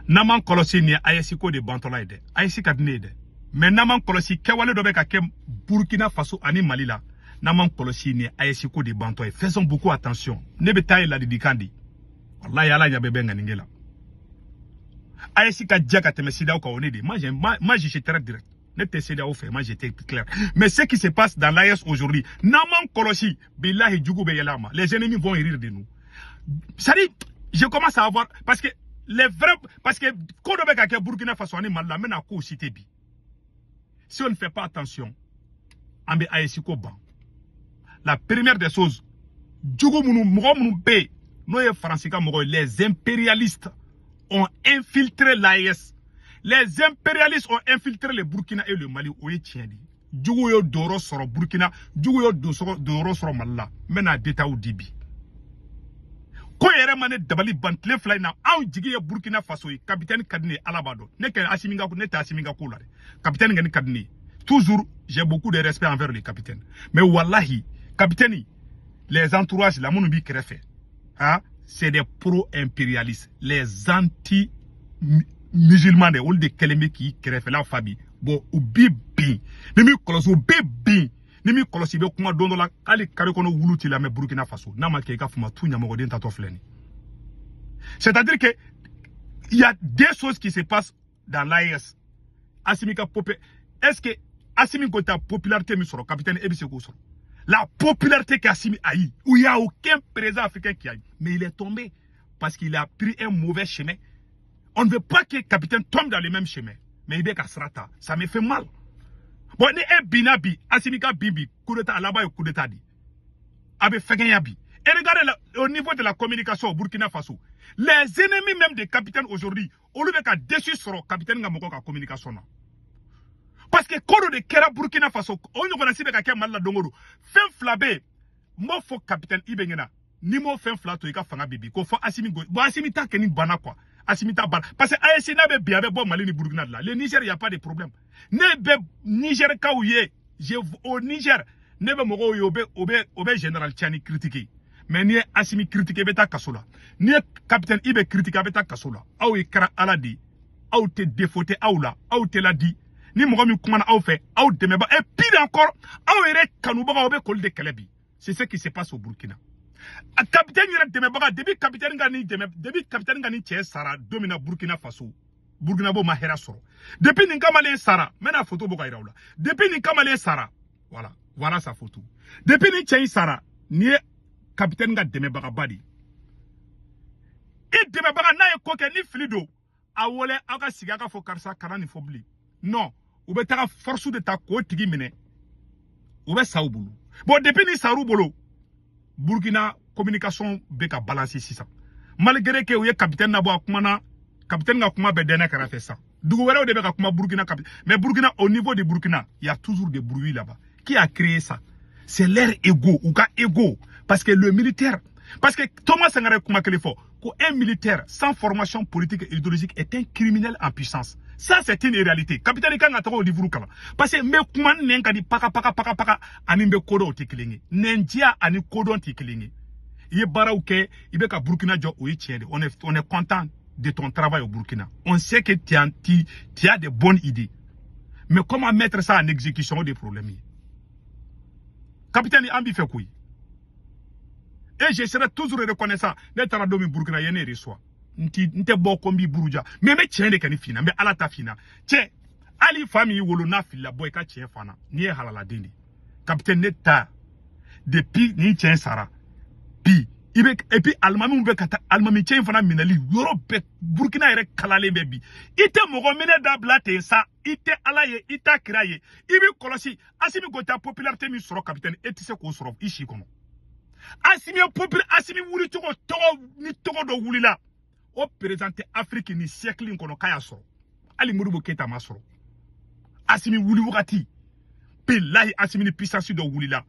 N'an m'an kɔlɔsi, nin ye AES ko de bantɔla ye dɛ. AES ka di ne ye dɛ, mais n'an m'an kɔlɔsi, kɛwale dɔ bɛ ka kɛ Burkina Faso ani Mali la. N'an m'an kɔlɔsi, nin ye AES ko de bantɔ ye. Faisons beaucoup attention. Ne bɛ taa ye ladilikan di. Walahi, Ala ɲɛ bɛ bɛn ŋaninge la. AES ka diya ka tɛmɛ CEDEAO kan, o ne de. Moi, je suis très direct. Ne tɛ CEDEAO fɛ, moi, j'étais clair. Mais ce qui se passe dans l'AES aujourd'hui, n'an m'an kɔlɔsi, bilahi, jugu bɛ yɛlɛ a ma. Les ennemis vont rire de nous. C'est-à-dire, je commence à avoir, parce que les vrais, parce que ko dɔ bɛ ka kɛ Burkina Faso ani Mali la, n bɛna kow citer bi. Si on ne fait pas attention, an bɛ AES ko ban. La première des choses, jugu minnu, mɔgɔ minnu bɛ yen n'o ye Faransi ka mɔgɔ ye, les impérialistes ont infiltré l'AES. Les impérialistes ont infiltré le Burkina et le Mali. O ye tiɲɛ de ye. Jugu ye donyɔrɔ sɔrɔ Burkina, jugu ye donyɔrɔ sɔrɔ Mali la. N bɛna détails di bi. Ko yɛrɛ ma ne dabali ban tile 2 in na. Anw jigi ye Burkina Faso ye. Capitaine ka di ne ye, Ala b'a dɔn. Ne kɛ Asimi ka, ne tɛ Asimi ka ko la dɛ. Capitaine kɔni ka di ne ye. Toujours, j'ai beaucoup de respect envers le capitaine. Mais wallahi, capitaine, les entourages la minnu b'i kɛrɛfɛ, ah, c'est des pro-impérialistes, les anti-musulmans de, olu de kɛlen bɛ k'i kɛrɛfɛla fa bi. Bon, u bi bin, ni m'i kɔlɔsi, u bɛ bin. Ni m'i kɔlɔsi, i bɛ kuma don dɔ la, hali kari kɔnɔ wulu t'i lamɛn Burkina Faso. N'a ma kɛ i ka fama tu ɲamɔgɔden tatɔ filɛ nin. C'est-à-dire que il y a deux choses qui se passent dans l'AES. Assimi ka popé, est-ce que Assimi Goïta popularité min sɔrɔ, capitaine, e bɛ se k'o sɔrɔ? La popularité qu'Assimi a eu, où il n'y a aucun président africain qui a eu, mais il est tombé parce qu'il a pris un mauvais chemin. On ne veut pas que le capitaine tombe dans le même chemin, mais il est qu'à srata. Ça me fait mal. Bon, ni e binna bi, Assimi ka bin bi, coup d'état, là-bas, coup d'état di. A bɛ fɛgɛnya bi. Et regardez là, au niveau de la communication au Burkina Faso, les ennemis même des capitaines aujourd'hui, olu bɛ ka dessus sɔrɔ capitaine ka mɔgɔw ka communication na. Parce que ko dɔ de kɛra Burkina Faso, o ɲɔgɔnna si bɛ ka kɛ Mali la don o don. Fɛn fila bɛ yen, n b'o fɔ capitaine IB ɲɛna. N'i m'o fɛn fila to, i ka fanga bɛ bin. K'o fɔ Assimi Goïta. Bon, Assimi ta kɛ ni banna quoi. Assimi ta banna. Parce que AES n'a bɛ bin, a bɛ bɔ Mali ni Burkina de la. Le Niger, il y a pas de problème. Ne bɛ Niger kaw ye, au Niger, ne bɛ mɔgɔw ye, o bɛ général Tiani critiquer. Mais n'i ye Assimi critiquer, i bɛ taa kaso la. N'i ye capitaine IB critiquer, a bɛ taa kaso la. Aw ye kɛra Ala de ye. Aw tɛ défaut tɛ aw la, aw tɛ ladi. Ni mɔgɔ min kumana aw fɛ, aw dɛmɛba, et pire encore, aw yɛrɛ kanubagaw bɛ k'olu de kɛlɛ bi. C'est ce qui se passe au Burkina. A capitaine yɛrɛ dɛmɛbaga, depuis capitaine ka nin dɛmɛ, depuis capitaine ka nin cɛ sara don min na Burkina Faso, Burkina bo ma hɛrɛ sɔrɔ. Depuis nin kamalen sara, n bɛna photo bɔ ka yira aw la. Depuis nin kamalen sara, voilà, voilà sa photo. Depuis nin cɛ in sara, nin ye capitaine ka dɛmɛbagaba de ye. I dɛmɛbaga n'a ye ko kɛ ni fili don, a wele, aw ka sigi, a ka fɔ karisa kana nin fɔ bilen. Non, u bɛ taga force de ta k'o tigi minɛ, u bɛ sa u bolo. Bon, depuis ni sar'u bolo, Burkina communication bɛ ka balancer sisan. Malgré que u ye capitaine nabɔ, a kumana, capitaine ka kuma bɛɛ dɛnɛ kɛrɛfɛ sisan. Dugu wɛrɛw de bɛ ka kuma Burkina capitaine. Mais Burkina, au niveau de Burkina, il y a toujours des bruits là-bas. Qui a créé ça? C'est leur ego, u ka ego. Parce que le militaire, parce que Thomas Sankara ye kuma kelen fɔ ko un militaire sans formation politique et idéologique est un criminel en puissance. Ça, c'est une réalité. Capitaine kan ka taga o livre kalan. Parce que n bɛ kuma, nɛn ka di paka paka paka paka, ani n bɛ kodɔn, o tɛ kelen ye. Nɛndiya ani kodɔn tɛ kelen ye. I ye baaraw kɛ, i bɛ ka Burkina jɔ, o ye tiɲɛ de. On est content de ton travail au Burkina. On sait que tu as de bonnes idées. Mais comment mettre ça en exécution, o de problème ye. Capitaine, an b'i fɛ koyi. Et je serai toujours reconnaissant. Ne taara don min Burkina, ye ne reçoit. N ti n tɛ bɔ ko n b'i buruja. Mais n bɛ tiɲɛ de kɛ ni fina. N bɛ Ala ta fina. Cɛ, hali fa min y'i wolo n'a filila, bɔ i ka tiɲɛ fana. N'i ye halaladen de ye. Capitaine, ne ta depuis nin cɛ in sara bi, i bɛ, et puis alimamiw bɛ ka taa alimami cɛ in fana minɛli yɔrɔ bɛɛ. Burkina yɛrɛ kalalen bɛ bi. I tɛ mɔgɔ minɛ dabila ten sa. I tɛ Ala ye, i t'a kira ye. I b'i kɔlɔsi. Assimi Goïta popularité min sɔrɔ, capitaine, e tɛ se k'o sɔrɔ i si kɔnɔ. Assimi ye populaire, Assimi wuli cogo tɔgɔ ni tɔgɔ dɔ wulila, o président tɛ Afrique ni siècle in kɔnɔ k'a y'a sɔrɔ. Hali Modibo Keïta ma sɔrɔ. Assimi wuli wagati, bilahi, Assimi ni puissance dɔ wulila.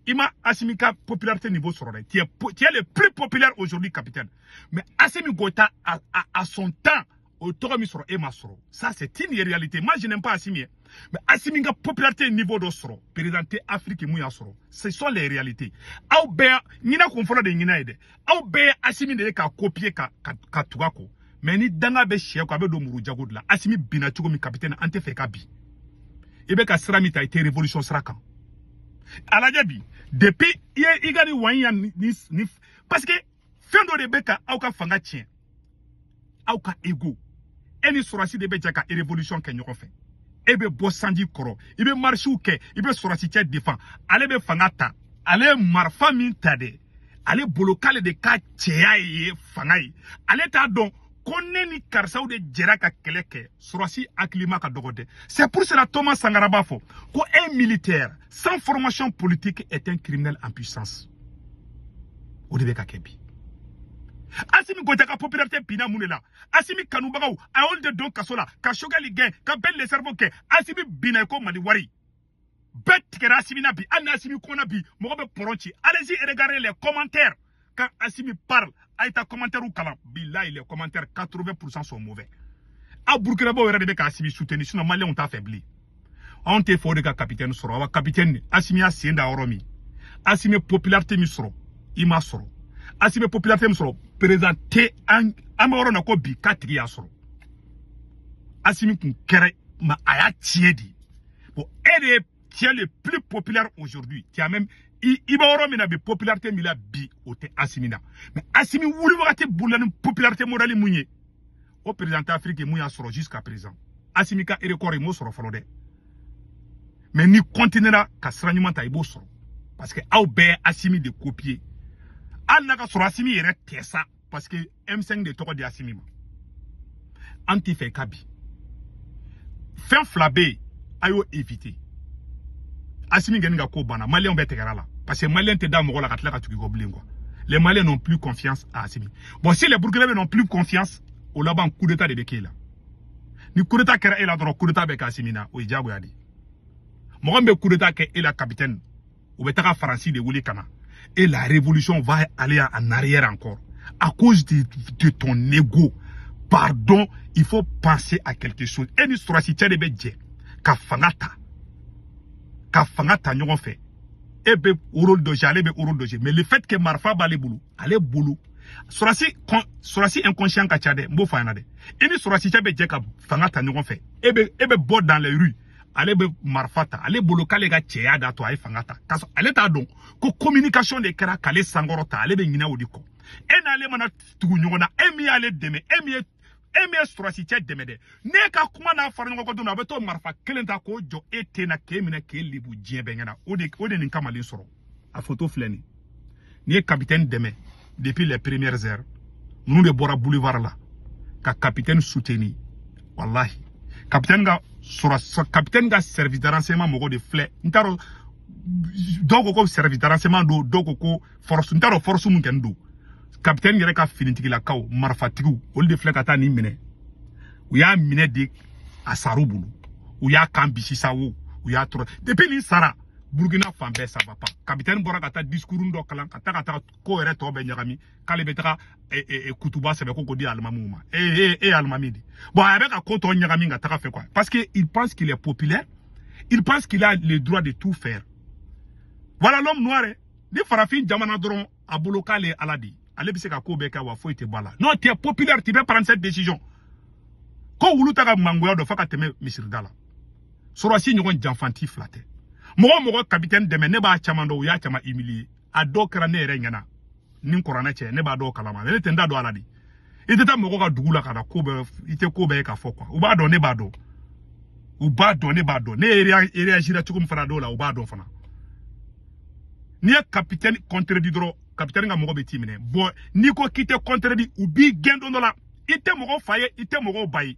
I ma Assimi ka popularité niveau sɔrɔ dɛ. Tu es le plus populaire aujourd'hui, capitaine. Mais Assimi Goïta a son temps, o tɔgɔ min sɔrɔ, e ma sɔrɔ. Ça, c'est une réalité. Moi, je n'aime pas Assimi, mais Assimi ka popularité niveau dɔ sɔrɔ, président tɛ Afrique mun y'a sɔrɔ. Ce sont les réalités. Aw bɛɛ ɲinɛ kun fɔlɔ de ye ɲinɛ ye dɛ. Aw bɛɛ ye Assimi de ye k'a copier ka tugu a kɔ. Mais ni danga bɛ sɛ kɔ, a bɛ don muru jago de la. Asimi binna cogo min, capitaine, an tɛ fɛ ka bin. I bɛ ka sira min ta, i tɛ révolution sira kan. A lajɛ bi, depuis i ye i ka nin wa yan ni, parce que fɛn dɔ de bɛ ka aw ka fanga tiɲɛ, aw ka ego. E ni sɔrɔsi de bɛ jɛ ka révolution kɛ ɲɔgɔn fɛ. E bɛ bɔ sanji kɔrɔ, i bɛ marisiw kɛ, i bɛ sɔrɔsi cɛ défend. Ale bɛ fanga ta, ale ye marifa min ta dɛ, ale bolo k'ale de ka cɛya ye fanga ye. Ale t'a dɔn ko ne ni karisaw de jɛra ka kɛlɛ kɛ. Sɔrɔsi hakilima ka dɔgɔ dɛ. C'est pour cela Thomas Sankara b'a fɔ ko un militaire sans formation politique est un criminel en puissance. O de bɛ ka kɛ bi. Asimi Goïta ka popularité binna mun de la? Asimi kanubagaw a y'olu de don kaso la, ka Choguel gɛn, ka Ben le Cerveau kɛ. Asimi binna ko Mali wari bɛɛ tigɛra Asimi na bi. Hali ni Asimi kɔnna bi, mɔgɔ bɛ pɔrɔn ci. Allez-y, regardez les commentaires quand Asimi parle. A ye taa commentaire kalan. Bilahi, les commentaires, 80% sont mauvais. Aw Burkinabɔw yɛrɛ de bɛ ka Asimi soutenir, sinon Maliyɛnw t'a fɛ bilen. Anw tɛ fɛ o de ka capitaine sɔrɔ. Awa, capitaine, Asimi y'a sen da yɔrɔ min, Asimi ye popularité min sɔrɔ, i m'a sɔrɔ. Asimi ye popularité min sɔrɔ, président tɛ an bɛ yɔrɔ na ko bi k'a tigi y'a sɔrɔ. Asimi kun kɛra ma, a y'a tiɲɛ de. Bon, e de ye, tu es le plus populaire aujourd'hui. Tu as même i bɛ yɔrɔ min na bi, popularité min la bi, o tɛ Asimi na. Mais Asimi wuli wagati bolila ni popularité modèle mun ye, o président Afrique mun y'a sɔrɔ jusqu'à présent? Asimi ka record, i m'o sɔrɔ fɔlɔ dɛ. Mais ni continuera ka sira ɲuman ta, i b'o sɔrɔ, parce que aw bɛɛ ye Asimi de copier. Hali n'a ka sɔrɔ Asimi yɛrɛ tɛ sa, parce que M5 de tɔgɔ di Asimi ma. An tɛ fɛ ka bi fɛn fila bɛ yen, a y'o éviter. Asimi gɛni ka ko banna, Maliyɛnw bɛɛ tigɛra la, parce que Maliyɛn tɛ da mɔgɔ la ka tila ka tugu i kɔ bilen quoi. Les Maliens n'ont plus confiance à Asimi. Bon, si les Burkinabés n'ont plus confiance, o laban coup d'état de bɛ k'e la. Ni coup d'état kɛra e la dɔrɔn, coup d'état bɛ kɛ Asimi na, o ye diyagoya de ye. Mɔgɔ min bɛ coup d'état kɛ e la, capitaine, o bɛ taga Faransi de wele ka na, et la révolution va aller en arrière encore à cause de ton ego. Pardon, il faut penser à quelque chose. E ni sɔrɔsi cɛ de bɛ jɛ ka fanga ta, ka fanga ta ɲɔgɔn fɛ. E bɛ rôle dɔ jouer, ale bɛ rôle dɔ jouer, mais le fait que marifa b'ale bolo, ale bolo sɔrɔsi, sɔrɔsi inconscient ka ca dɛ. N b'o fɔ a ɲɛna dɛ. I ni sɔrɔsi cɛ bɛ jɛ ka fanga ta ɲɔgɔn fɛ. E bɛ bɔ dans les rues, ale bɛ marifa ta. Ale bolo k'ale ka cɛya da to a ye fanga ta, k'a sɔrɔ ale t'a dɔn ko communication de kɛra k'ale sankɔrɔ ta. Ale bɛ ɲinɛ o de kɔ. E n'ale mana tugu ɲɔgɔn na, e min y'ale dɛmɛ, e min ye sɔrɔsi cɛ dɛmɛ dɛ, n'e ka kuma n'a fara ɲɔgɔn kɔ don min, a bɛ t'o marifa kelen ta k'o jɔ e ten na, k'e minɛ, k'e lebu diɲɛ bɛɛ ɲɛna. O de nin kamalen sɔrɔ. A photo filɛ nin. N'i ye capitaine dɛmɛ depuis les premières heures, ninnu de bɔra boulevard la ka capitaine soutenir. Wallahi, capitaine ka sɔrɔ, capitaine ka service de renseignement mɔgɔ de filɛ. N t'a dɔn, dɔw ko ko service de renseignement don, dɔw ko ko force, n t'a dɔn force mun kɛni don. Capitaine yɛrɛ ka finitigilakaw, marifatigiw, olu de filɛ ka taa nin minɛ. U y'a minɛ de a sar'u bolo, u y'a kan bisi sa wo, u y'a tɔrɔ. Depuis nin sara, Burukina fan bɛɛ, ça va pas. Capitaine bɔra ka taa discours dɔ kalan, ka taga ko yɛrɛ tɔ bɛɛ ɲagami, k'ale bɛ taga kutuba sɛbɛn ko k'o di alimamiw ma. E e e ye alimami de. Bon, a bɛ ka ko tɔ ɲagami ka taga fɛ quoi, parce que il pense qu'il est populaire, il pense qu'il a le droit de tout faire. Voilà l'homme noir, hein. Ni farafin jamana dɔrɔn, a bolo k'ale ye ala de ye, ale bɛ se ka ko bɛɛ kɛ, wa foyi tɛ bɔ a la. Non, tu es populaire, tu peux prendre cette décision. Ko wulu ta ka mangoya dɔ fo ka tɛmɛ misirida la. Sɔrɔsi ɲɔgɔn janfanti fila tɛ. Mɔgɔ o mɔgɔ capitaine dɛmɛ, ne b'a caman dɔn, u y'a caman humilier. A dɔw kɛra ne yɛrɛ ɲɛna ni kuranɛ cɛ, ne b'a dɔw kalama. Ne tɛ n da don a la de. I tɛ taa mɔgɔ ka dugu la ka na ko bɛɛ, i tɛ ko bɛɛ ye ka fɔ quoi. U b'a dɔn, ne b'a dɔn, u b'a dɔn, ne b'a dɔn. Ne ye réagir cogo min fana dɔw la, u b'a dɔn fana. N'i ye capitaine contredit dɔrɔn, capitaine ka mɔgɔ bɛ t'i minɛ. Bon, n'i ko k'i tɛ contredit, u b'i gɛn don dɔ la. I tɛ mɔgɔw fa ye, i tɛ mɔgɔw ba ye.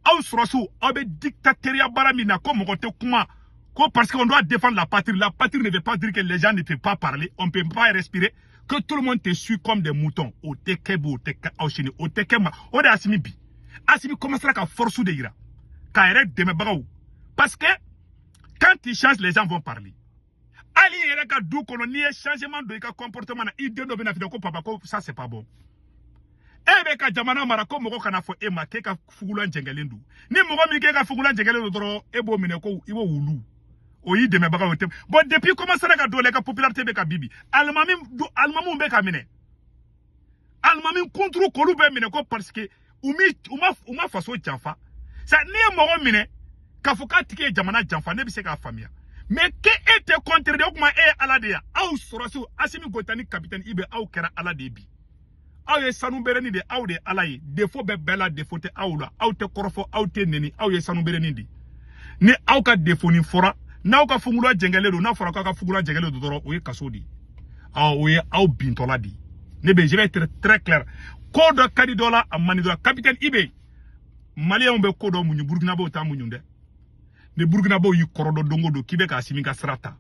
Aw sɔrɔsiw, aw bɛ dictatoriat baara min na, ko mɔgɔ tɛ kuma, ko parce qu'on doit défendre la patrie. La patrie ne veut pas dire que les gens ne peuvent pas parler, on peut pas respirer, que tout le monde te suit comme des moutons. O tɛ kɛ bi, o tɛ kɛ aw sini, o tɛ kɛ ma. O de ye Asimi bi. Asimi commencera ka force de yira k'a yɛrɛ dɛmɛbagaw, parce que quand tu changes, les gens vont parler. Hali i yɛrɛ ka du kɔnɔ, n'i ye changement don i ka comportement na, i den dɔ bɛna f'i ko papa, ko ça c'est pas bon. E bɛ ka jamana mara, ko mɔgɔ kana fɔ e ma k'e ka fugulan jɛngɛlen don. Ni mɔgɔ min k'e ka fugulan jɛngɛlen don dɔrɔn, e b'o minɛ ko i b'o wulu, o y'i dɛmɛbagaw ye tɛ. Bon, depuis commencera ka don la, i ka popularité bɛ ka bibi. Alimami, alimamiw bɛ ka minɛ, alimami kunturu k'olu bɛɛ minɛ ko parce que U ma faso janfa. Sa n'i ye mɔgɔ minɛ k'a fɔ k'a tigi ye jamana janfa, ne bɛ se k'a faamuya. Mais que e tɛ contre de, o tuma e ye Ala de ye. Aw sɔrɔsiw, Assimi Goïta ni capitaine IB, aw kɛra Ala de ye bi. Aw ye sanu bɛrɛnin de, aw de ye Ala ye. Défaut bɛ bɛɛ la, défaut tɛ aw la. Aw tɛ kɔrɔfɔ, aw tɛ neni, aw ye sanu bɛrɛnin de. Ni aw ka défaut nin fɔra, n'aw ka fugula jɛngɛlen don, n'a fɔra k'aw ka fugula jɛngɛlen don dɔrɔn, o ye kaso de ye. Ɔ, o ye aw bintɔla de ye. Ne bɛ, je vais être très clair. Ko dɔ ka di dɔ la, a man di dɔ la. Capitaine IB, Maliyɛnw bɛ ko dɔ muɲu, Burukinabew t'a muɲu dɛ. Ni Burukinabew y'i kɔrɔ dɔn don o don k'i bɛ ka Assimi ka sira ta,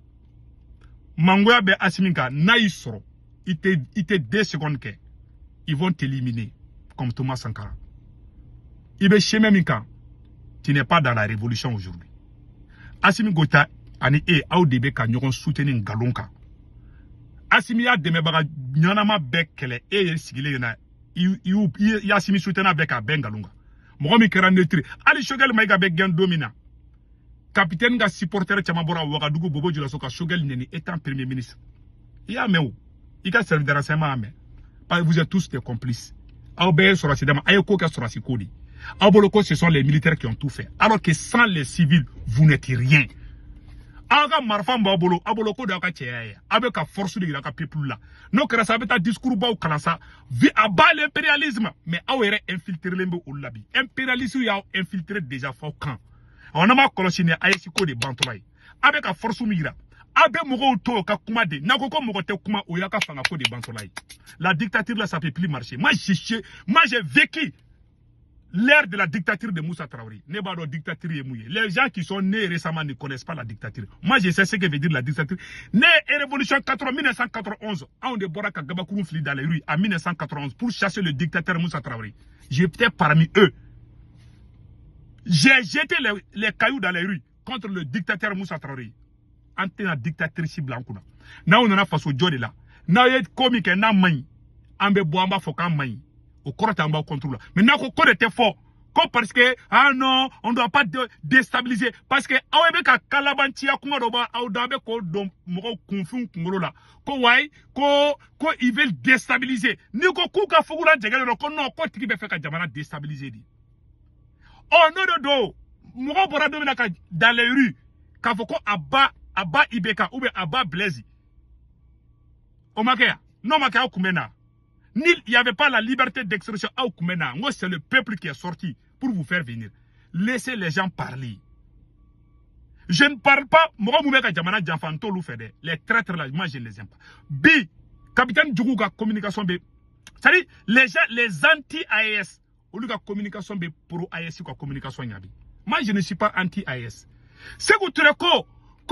mangoya bɛ Assimi kan, n'a y'i sɔrɔ, i tɛ 2 secondes kɛ, ils vont t'éliminer comme Thomas Sankara. I bɛ chemin min kan, tu n'es pas dans la révolution aujourd'hui. Assimi Goïta ani e, aw de bɛ ka ɲɔgɔn soutenir nkalon kan. Assimi y'a dɛmɛbaga ɲɛnama bɛɛ kɛlɛ, e ye sigilen ɲɛna, i Assimi soutenir bɛɛ k'a bɛɛ nkalon kan. Mɔgɔ min kɛra neutre, hali Choguel Maïga bɛ gɛn don min na, capitaine ka supporter caman bɔra Wagadugu, Bobo Julaso, ka Choguel neni étant premier ministre. I y'a mɛn o, i ka service de renseignement y'a mɛn. Parce que vous êtes tous des complices. Aw bɛɛ ye sɔrɔsi dama, a ye ko kɛ sɔrɔsi ko de. Aw bolo ko ce sont les militaires qui ont tout fait. Alors que sans les civils, vous n'êtes rien. Aw ka marifa b'aw bolo, aw bolo ko de aw ka cɛya ye. Aw bɛ ka force de yira ka peuple la. N'o kɛra sa, a bɛ taa discours baw kalan sa. Vi à bas l'impérialisme. Mais aw yɛrɛ infiltré len bɛ olu la bi. Impérialisme y'aw infiltré déjà f'aw kan. Ɔ, n'an m'a kɔlɔsi, ni AES ko de bantɔla ye. Aw bɛ ka force min yira, aw bɛ mɔgɔw to o ka kuma de. N'a ko ko mɔgɔ tɛ kuma, o y'a ka fanga ko de bantɔla ye. La dictature là, ça peut plus marcher. Moi, j'ai vécu l'ère de la dictature de Moussa Traoré. Ne b'a dɔn dictature ye mun ye. Les gens qui sont nés récemment ne connaissent pas la dictature. Moi, je sais ce que veut dire la dictature. Ne révolution 80, 1991, anw de bɔra ka gabakurun fili dans les rues en 1991 pour chasser le dictateur Moussa Traoré. J'étais parmi eux. J'ai jeté les cailloux dans les rues contre le dictateur Moussa Traoré. An tɛna dictatrice bila an kunna. N'aw nana faso jɔ de la, n'aw ye ko min kɛ n'a man ɲi, an bɛ bɔ, an b'a fɔ k'a man ɲi. O kɔrɔ tɛ an b'aw contre la. Mais n'a ko ko de tɛ fɔ ko parce que, ah non, on doit pas déstabiliser, parce que aw bɛ ka kalabanciya kuma dɔ b'aw da, a bɛ k'o don mɔgɔw kunfinw kunkolo la ko wayi, ko ils veulent déstabiliser. N'i ko k'u ka fugulan jɛgɛ dɔrɔn, ko non, ko tigi bɛ fɛ ka jamana déstabiliser de. Ɔ, n'o de don, mɔgɔw bɔra don min na ka dans les rues k'a fɔ ko à bas, à bas IBK ou bien à bas Blaise, o ma kɛ yan? N'o ma kɛ, aw kun bɛ na. Ni il n'y avait pas la liberté d'expression, aw kun bɛ na. N ko c'est le peuple qui est sorti pour vous faire venir. Laissez les gens parler. Je ne parle pas mɔgɔ mun bɛ ka jamana janfa, n t'olu fɛ dɛ. Les traîtres là, moi, je ne les aime pas. Bi capitaine jugu ka communication bɛ, c'est à dire les gens, les anti AES, olu ka communication bɛ pro AES ka communication ɲa bi. Moi, je ne suis pas anti AES. Sékou Touré ko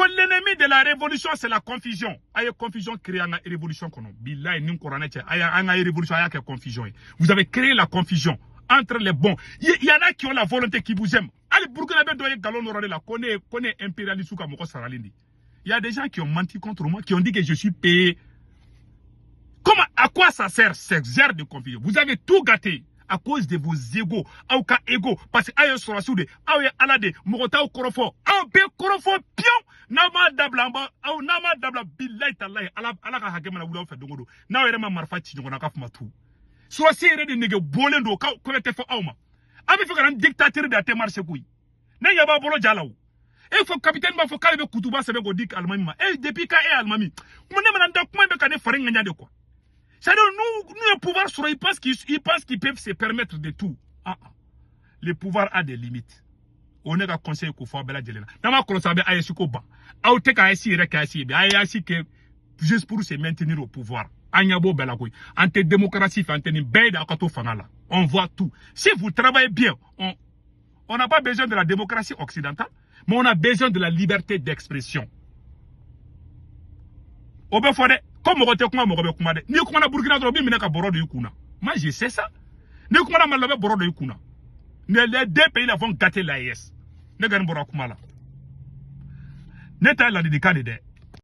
l'ennemi de la révolution, c'est la confusion. A ye confusion créer an ka révolution kɔnɔ. Bilayi, ni kuranɛ cɛ, a y'an ka révolution, a y'a kɛ confusion ye. Vous avez créé la confusion entre les bons. Il y en a qui ont la volonté, qui vous aiment. Hali Burkina bɛ dɔ ye nkalon dɔrɔn de la ko ne ye impérialiste ka mɔgɔ saralen de. Il y a des gens qui ont menti contre moi, qui ont dit que je suis payé. Comment, à quoi ça sert ces airs de confusion? Vous avez tout gâté à cause de vos égos. Aw ka ego, parce que aw ye sɔrɔsiw de, aw ye Ala de, mɔgɔ t'aw kɔrɔfɔ. Aw bɛ kɔrɔfɔ piyon. N'aw m'a dabila, an b'a aw n'aw m'a dabila, bilayi talayi, Ala, Ala ka hakɛ mana wuli aw fɛ don o don. N'aw yɛrɛ ma marifa ci ɲɔgɔn na, k'a kuma tu. Sɔrɔsi yɛrɛ de nege bɔlen don k'aw ko tɛ fɔ aw ma. Aw bɛ fɛ ka na ni dictature de, a tɛ marcher koyi. Ne ɲɛ b'a bolo ja la o. E fɔ capitaine b'a fɔ k'ale bɛ kutuba sɛbɛn k'o di alimami ma. E depuis k'a e ye alimami. Kuma ne mana n da, kuma in bɛ ka ne fari ŋaɲa de quoi. C'est-à-dire, nous, nous, le pouvoir sur, ils pensent qu'ils peuvent se permettre de tout. Ah, ah. Le pouvoir a des limites. O ne ka conseil k'o fɔ a bɛɛ lajɛlen na. N'an m'a kɔlɔsi, a bɛ AES ko ban. Aw tɛ ka AES yɛrɛ kɛ AES ye bi. A ye AES kɛ juste pour se maintenir au pouvoir. An ɲɛ b'o bɛɛ la koyi. An tɛ démocratie fɛ, an tɛ nin bɛɛ ye de aw ka to fanga la. On voit tout. Si vous travaillez bien, on n'a pas besoin de la démocratie occidentale, mais on a besoin de la liberté d'expression. O bɛ fɔ dɛ, ko mɔgɔ tɛ kuma, mɔgɔ bɛ kuma dɛ. N'i kumana Burukina dɔrɔn, o b'i minɛ ka bɔrɔ don i kun na. Moi, je sais ça. N'i kumana Mali la, o bɛ bɔrɔ don i kun na. Les deux pays là vont gâter l'AES. Ne kɔni bɔra kuma la. Ne ta ye ladilikan de dɛ.